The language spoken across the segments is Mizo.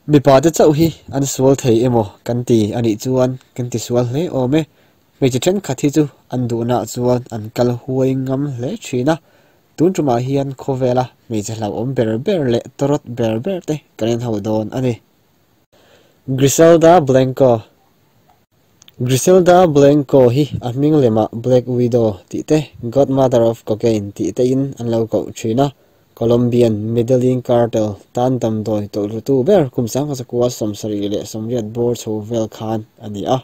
Mipa te chauh hi an sual thei emaw kan ti a nih chuan kan ti sual hle awm e. Hmeichhe thenkhat hi chu an duhnaah chuan an kal huai ngam hle thin a. Tun tumah hian khawvela hmeichhe hlauhawm ber ber leh tawrawt ber ber te kan inho dawn a ni. Griselda Blanco Griselda Blanco hi a hming lemah Black Widow tih te, Godmother of Cocaine tih tein an lo koh thin a. Colombian Medellin Cartel tan damdawi tawlhrutu ber kum 1978 bawr chho vel khan a ni a.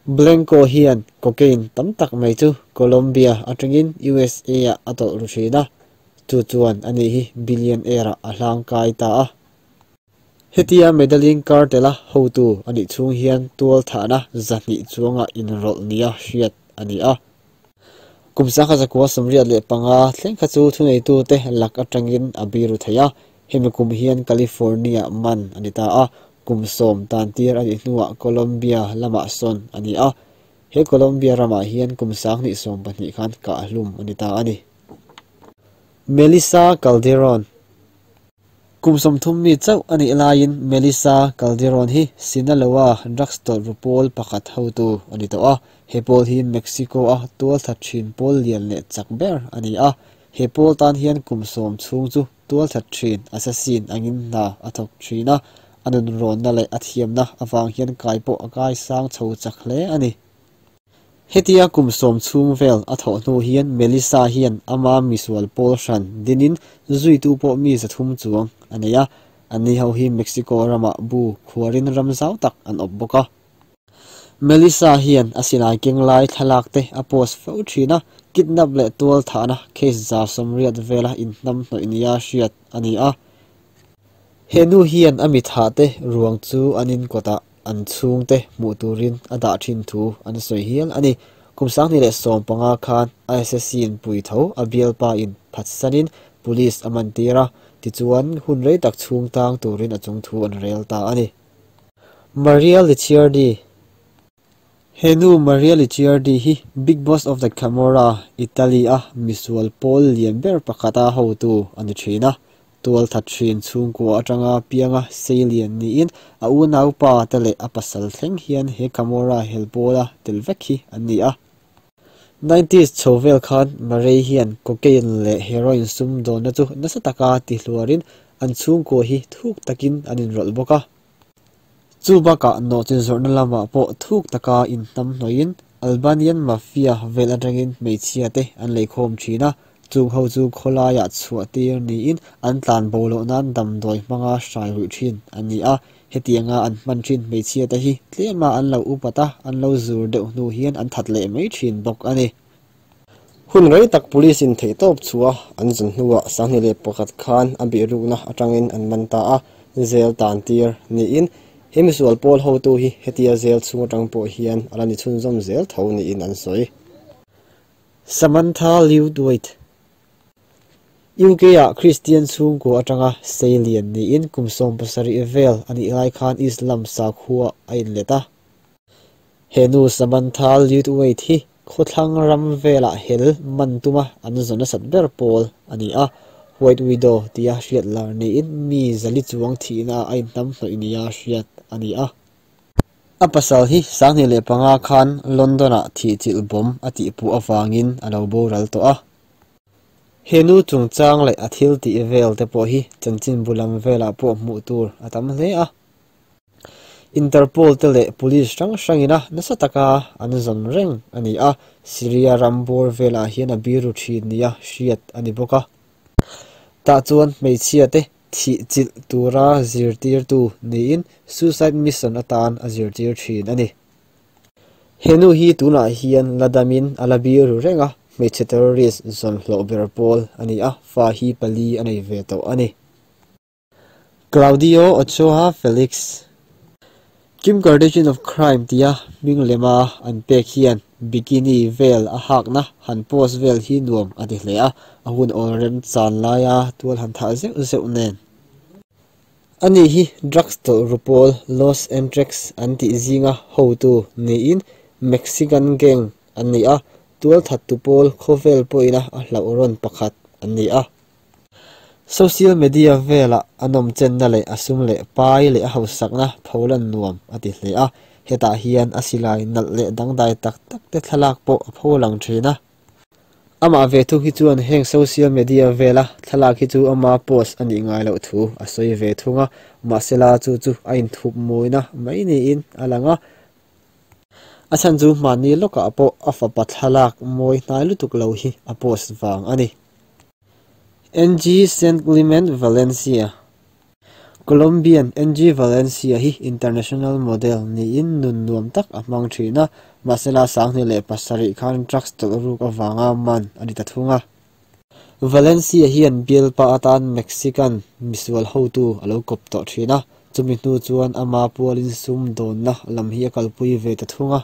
Blanco hian cocaine tam tak mai chu Colombia atangin USA-ah a tawlhru thin a, chu chuan ani hi billionaire-ah a hlangkai ta a. Hetia Medellin Cartel-a hotu a nih chhung hian tualthahna 200 chuanga inrawlh nia hriat a ni a. Kum 1985 thleng kha chu thuneitute lak atangin a biru thei a, hemi kum hian California man a ni ta a, kum 10 tantir a nih hnuah Colombia lamah sawn a ni a. He Colombia ramah hian kum 2012 khan kahhlum a ni ta a ni. Melissa Calderon Kum 30 mi chauh a nih laiin Melissa Calderon hi Sinaloa drugs tawlhru pawl pakhat hotu a ni tawh a. He pawl hi Mexico-a tualthat thin pawl lian leh chak ber a ni a. He pawl tan hian kum 10 chhung chu tualthat thin assassin angin hna a thawk thin a. A nunrawnna leh a thiamna avang hian kai pawh a kai sang chho chak hle a ni. Hetia kum 10 chhung vel a thawh hnu hian Melissa hian ama misual pawl hran dinin zuitu pawh mi 300 chuang a nei a. Anni ho hi Mexico ramah bu khuarin ram zau tak an awp bawk a. Melissa hian a silai keng lai thlalak te a post fo thin a, kidnap leh tual thahna case 180 vela inhnam hnawih nia hriat a ni a. He nu hian a mi thah te ruang chu an inkawtah an chhung te hmuh turin a dah thin thu an sawi hial a ni. Kum 2015 khan assassin pui tho a bialpa in phatsanin police a man tir a, tichuan hun rei tak chhung tang turin a chung thu an rel ta a ni. Maria Licciardi He nu Maria Licciardi hi Big Boss of the Camorra, Italy a misual pawl lian ber pakhata hotu a ni thin a. Tualthat thin chhungkua atanga pianga seilian niin a unau pa te leh a pasal thleng hian he Camorra hel pawla tel vek hi an ni a. 90s chho vel khan Murray hian cocaine leh heroin sum dawnna chu nasa taka ti hluarin an chhungkua hi thuk takin an inrawlh bawk a. Chu bakah nawhchin zawrhna lamah pawh thuk taka inhnam hnawhin Albanian Mafia vel atangin hmeichhia te an leikhawm thin a, chung ho chu khawlaiah chhuah tir niin an tlan bo loh nan damdawi hmanga hrai ruih thin an ni a. Hetianga an hman thin hmeichhia te hi tlema an lo upat a, an lo zur deuh hnu hian an that leh mai thin bawk a ni. Hun rei tak police in theih tawp chua an zun hnuah 2001 khan a bihrukna atangin an man ta a, zel tan tir niin he misual pawl hotu hi hetia zel chhung atang pawh hian a la ni chhunzawm zel tho niin an sawi. Samantha Lewthwaite UK-ah Christian chhungkua atanga seilian niin kum 17 vel a nih lai khan Islam sakhua a inlet a. He nu Samantha Lewthwaite hi khawthlang ram velah hel man tuma an zawn nasat ber pawl a ni a. White Widow tia hriat lar niin mi 400 chuang thihna a inhnam hnawih nia hriat a ni a. A pasal hi 2005 khan London-ah thihchilh bomb a tihpuh avangin a lo boral tawh a. He nu chungchang leh a thil tih vel te pawh hi chanchin bulam velah pawh hmuh tur a tam hle a. Interpol te leh police hrang hrangina nasa taka an zawn reng a ni a, Syria ram bawr velah hian a biru thin nia hriat a ni bawk a. Tah chuan hmeichhia te thihchilh tura zirtirtu niin suicide mission atan a zirtir thin a ni. He nu hi tunah hian la damin a la biru reng a, hmeichhe terrorist zawn hlawh ber pawl a ni a, fa hi 4 a nei ve tawh a ni. Claudio Ochoa Felix Kim Kardashian of Crime tia hming lema an pek hian bikini vel a hakna han post vel hi nuam a ti hle a, a hun awl rem chan laia tual han thah zeuh zeuh nen. Ani hi drugs tawlhru pawl Los Antrax an tih zinga hotu niin Mexican gang an ni a, tual thattu pawl khawvel pawhina a hlauh rawn pakhat an ni a. Social media velah a nawmchenna leh a sum leh pai leh a hausakna pholan nuam a ti hle a, hetah hian a silai nalh leh dangdai tak tak te thlalak pawh a pholang thin a. Amah ve thung hi chuan heng social media vela thlalak hi chu ama post a nih ngai loh thu a sawi ve thung a, mahsela chu chu a inthup mawina mai niin a lang a. A chhan chu hmanni lawkah pawh a fapa thlalak mawi hnai lutuk lo hi a post vang a ni. Angie Saint Clement Valencia Colombian Angie Valencia hi international model niin nun nuam tak a hmang thin a, mahsela 2007 khan drugs tawlh ruk avanga man a ni ta thung a. Valencia hian bialpa atan Mexican misual hotu a lo kawp tawh thin a, chumi hnu chuan ama pualin sum dawnna lam hi a kalpui ve ta thung a.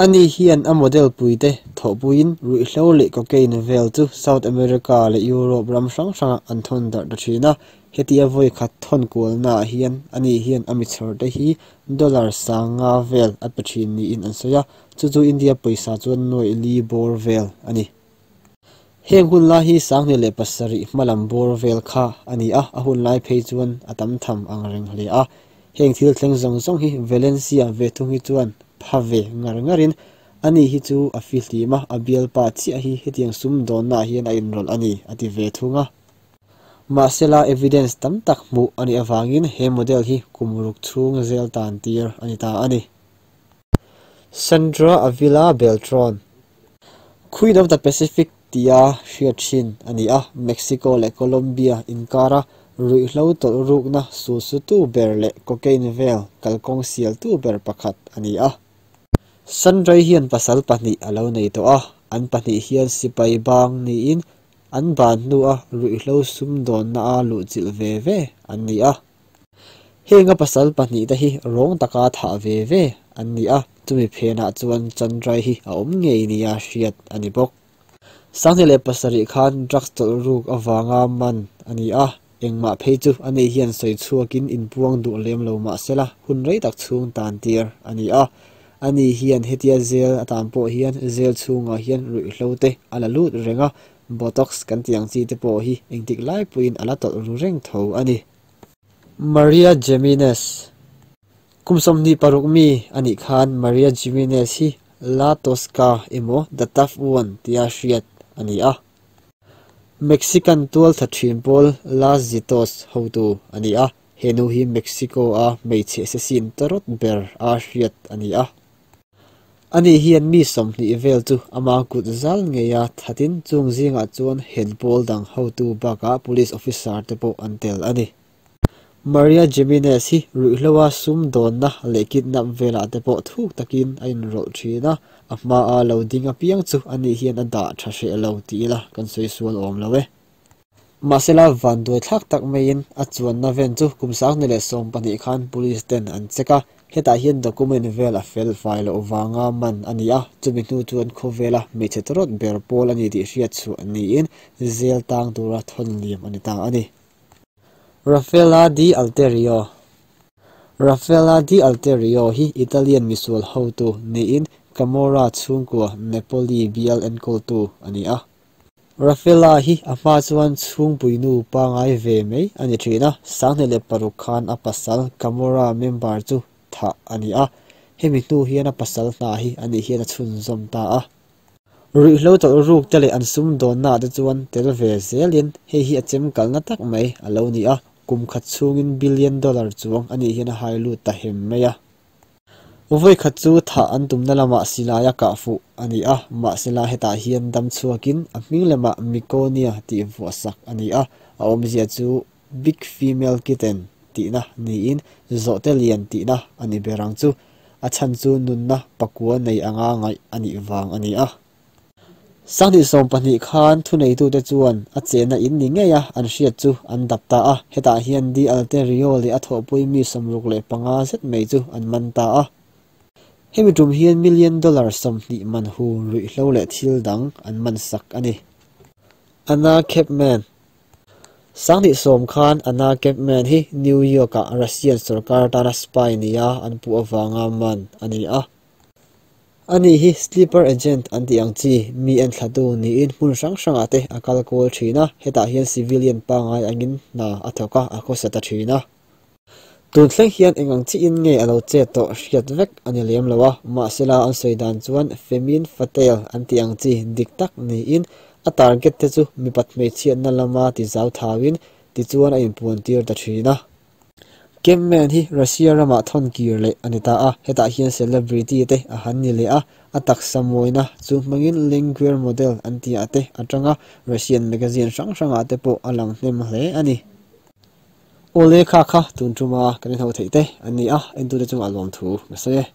Ani hian a model puite thawhpuiin ruihhlo leh cocaine vel chu South America leh Europe ram hrang hrangah an thawn darh ta thin a, hetia vawi khat thawn kualnaah hian ani hian a michhawr te hi dollar 5000 vel a pe thin niin an sawi a, chu chu India pawisa chuan nuaih li bawr vel a ni. Heng hun lai hi 2007 hmalam bawr vel kha a ni a, a hun lai phei chuan a tam tham ang reng hle a. Heng thil thleng zawng zawng hi Valencia ve thung hi chuan pha ve ngar ngarin ani hi chu a fihlim a, a bialpa chiah hi hetiang sum dawnnaah hian a inrawlh a ni a ti ve thung a. Mahsela evidence tam tak hmuh a nih avangin he model hi kum ruk chhung zel tan tir a ni ta a ni. Sandra Avila Beltran, Queen of the Pacific tia hriat thin a ni a, Mexico leh Colombia inkara ruihhlo tawlh rukna sulsutu ber leh cocaine vel kalkawng sialtu ber pakhat a ni a. Sandra-i hian pasal pahnih a lo nei tawh a, an pahnih hian sipai bang niin an ban hnua ruihhlo sum dawnna a luhchilh ve ve an ni a. Henga pasal pahnih te hi rawng taka thah ve ve an ni a, chumi phenah chuan Chandra-i hi a awm ngei nia hriat a ni bawk. 2007 khan drugs tawlh ruk avanga man a ni a, engmah phei chu ani hian sawi chhuakin inpuang duh lem lo mahsela hun rei tak chhung tan tir a ni a. Ani hian hetia zel atan pawh hian zel chhungah hian ruihhlo te a la lut reng a, botox kan tih ang chi te pawh hi engtik lai pawhin a la tawlh ru reng tho a ni. Maria Jimenez Kum 26 mi a nih khan Maria Jimenez hi La Tosca emaw The Tough One tia hriat a ni a. Mexican tual tha thin pawl Las Zetas hotu a ni a, he nu hi Mexico a hmeichhe assassin tawrawt ber a hriat a ni a. Ani hian mi 20 vel chu ama kut zal ngeia thatin chung zingah chuan hel pawl dang hotu bakah police officer te pawh an tel a ni. Maria Jimenez hi ruihhloa sum dawnna leh kidnap velah te pawh thuk takin a inrawlh thin a, a hmaa lo ding apiang chu ani hian a dah tha hreh lo ti ila kan sawi sual awm lo e. Mahsela vanduai thlak tak maiin a chuanna ven chu kum 2012 khan police ten an check a, hetah hian document vel a fel fai loh vanga man a ni a, chumi hnu chuan khawvela hmeichhe tawrawt ber pawl a ni tih hriat chhuah niin zel tang tura thawn liam a ni ta a ni. Raffaella Di Alterio Raffaella Di Alterio hi Italian misual hotu niin Camorra chhungkua Napoli bial enkawltu a ni a. Raffaella hi a hma chuan chhungpui nu pangai ve mai a ni thin a, 2006 khan a pasal Camorra member chu thah a ni a, hemi hnu hian a pasal hna hi ani hian a chhunzawm ta a. Ruihhlo tawlh ruk te leh an sum dawnna te chuan tel ve zelin hei hi a chem kalna tak mai a lo ni a, kum khat chhungin billion dollar chuang ani hian a hai lut ta hem mai a. Vawi khat chu thah an tumna lamah silaia kah fuh a ni a, mahsela hetah hian dam chhuakin a hming lamah Mikonia tih vuah sak a ni a, a awmzia chu big female kitten tihna niin zawhte lian tihna a ni ber ang chu, a chhan chu nunna pakua nei anga ngaih a nih vang a ni a. 2012 khan thuneitute chuan a chehna in ni ngei a an hriat chu an dap ta a, hetah hian Di Alterio leh a thawhpui mi 65 zet mai chu an man ta a. Hemi tum hian million dollar 20 man hu ruihhlo leh thil dang an man sak a ni. Anna Chapman 2010 khan Anna Chapman hi New York-ah Russian sarkar tana spy nia an puh avanga man a ni a. Ani hi sleeper agent an tih ang chi mi enthlatu niin hmun hrang hrangah te a kal kual thin a, hetah hian civilian pangngai angin hna a thawk a, a khawsa ta thin a. Tun thleng hian eng ang chiin nge a lo chet tawh hriat vek a ni lem lo a, mahsela an sawi dan chuan Femin Fatale an tih ang chi dik tak niin a target te chu mipat hmeichhiatna lama ti zau thauin tichuan a inpuan tir ta thin a. Kempman hi Russia ramah thawn kir leh a ni ta a, hetah hian celebrity te a han ni leh a, a taksa mawina chu hmangin Linguer model an tihah te atanga Russian magazine hrang hrangah te pawh a lang hnem hle a ni. Aw lehkha kha tun tuma kan inho theih te an ni a, entute chungah lawmthu ka sawi e.